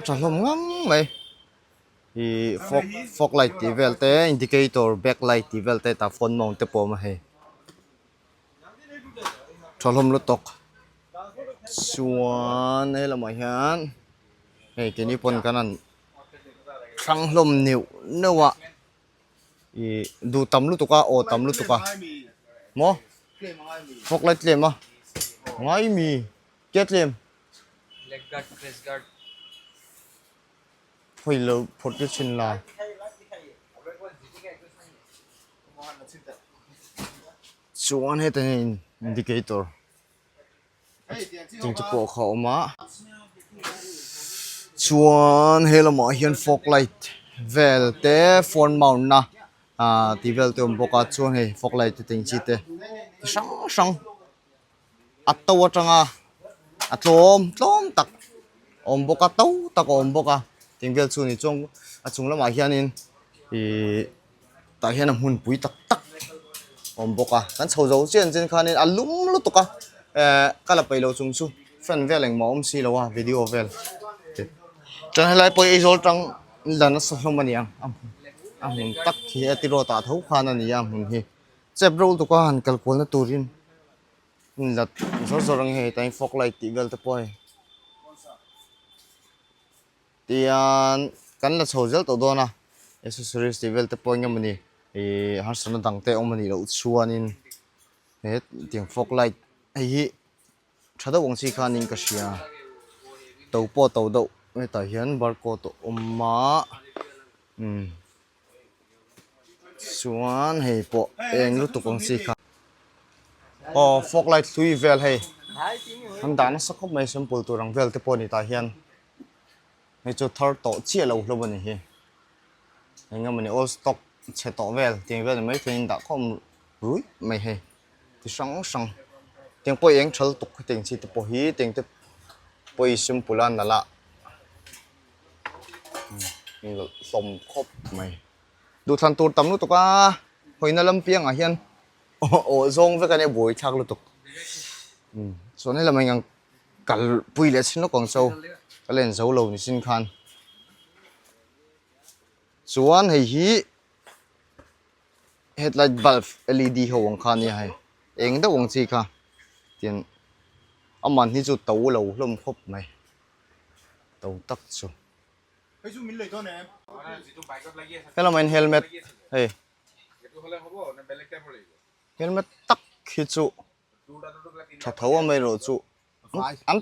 A tha hlawm ngang mai ih fog fog light tih vel te indicator back light tih vel te tah phone mount te pawh a awm a hei tha hlawm lutuk chuan he lamah hian hei keini pawn kan han hrang hlawm neuh neuh a ih duh tam lutuk a aw tam lutuk a maw fog light tlem a ngai mi ke tlem. Leg guard, chest guard. Hawi lo phawt te chhin la. Chuan heta hian indicator ting te pawh kha a awm a. Chuan he lamah hian fog light vel te phone mount na ah tih vel te a awm bawk a chuan hei fog light te ting chi te chi hrang hrang. A to atanga a tlawm tlawm tak a awm bawk a to tak a awm bawk a tih vel chu ni chuan a chung lamah hianin ihh tah hian a hmunpui tak tak a awm bawk a kan chho zo chian chin khanin a lum lutuk a ehh ka la peih loh chung chu fan vel engmah a awm si lo a video vel chuan helai pawh hi Aizawl tang la nasa hlawm a ni ang a hmun tak hi a tiraw tah tho khan a ni a hmun hi. Chep reuh lutuk a han kal kualna turin in la zawr zawr ang hei tain fog light tih vel te pawh hei tian kan la chho zel tawh dawn a accessories tih vel te pawh eng emawni ihh harsatna dang te awm anih loh chuanin he tiang fog light hei hi tha deuh ang chi khanin ka hria to pawh to deuh hetah hian barcode a awm a umm. Chuan hei pawh eng lutuk ang chi kha aw fog light hlui vel hei an dah nasa khawp mai sample tur ang vel te pawh a ni tah hian hei chu thar tawh chiah lo hlawm a ni hi eng emaw ni old stock chhe tawh vel tiang vel ni maithei in dah khawm ruih mai hei ti hrang hrang tiang pawh eng tha lutuk hetiang chi te pawh hi tiang te pawh hi simple a nalh a. Hlawm khawp mai duhthlan tur tam lutuk a hawina lam piangah hian aw zawng vek a nia buai thlak lutuk chuan helam ah hian kal pui leh chin lawk ang cho ka len zo lo ni chin khan chuan hei hi headlight bulb L E D ho ang kha a nia hei eng deuh ang chi kha tian a man hi chu to lo hlawm khawp mai. To tak chu. Helama in helmet hei helmet tak hi chu tha tho a mai erawh chu an.